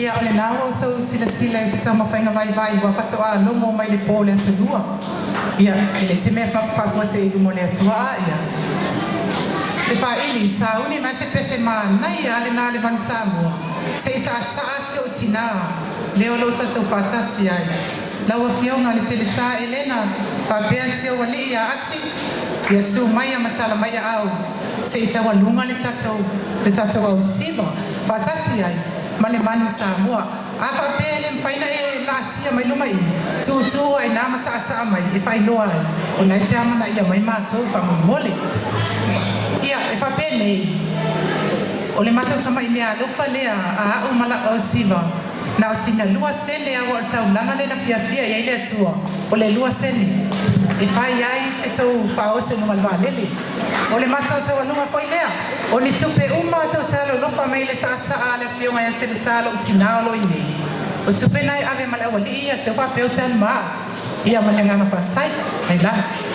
Ia, o lena ua outou silasila i se taumafaiga vaivai ua faatoa logo mai le po o le Aso Lua. Ia, e leai se mea e faafuasei i luma o le Atua a ia le faaili, sauni mai se pese manaia a lena a le Manu Samoa, se i saasaa si ou tinā lea o lo o tatou faatasi ai. Lau Afioga Letelesa Elena faapea si ou alii ia Asi, ia susu maia ma tala mai aau se i taualuga le tatou le tatou ausiva faatasi ai ma le Manu Samoa. A faapea e le mafai ona e laasia mai luma i i, tutu lava i ina ma saasaa mai e faailoa ai o lena e te amanaia mai matou faamolemole. Ia, e faapenei, o le matou tamai meaalofa lea a au ma lau ausiva, na o sina 2 sene lava aua o le taulaga lea na fiafia i ai le Atua, o le 2 sene e fai ai se tou faaose i luga o le vaalele. O le matou taualuga foi lea. O ni tupe uma tou te alolofa mai i le saasaa a le afioga ia Telesa lou tinā o lo o i inei. O tupe na e ave ma le aualii ia te faapea ou te alu ma au. Ia ma le agaga faafetai. Faafetai lava.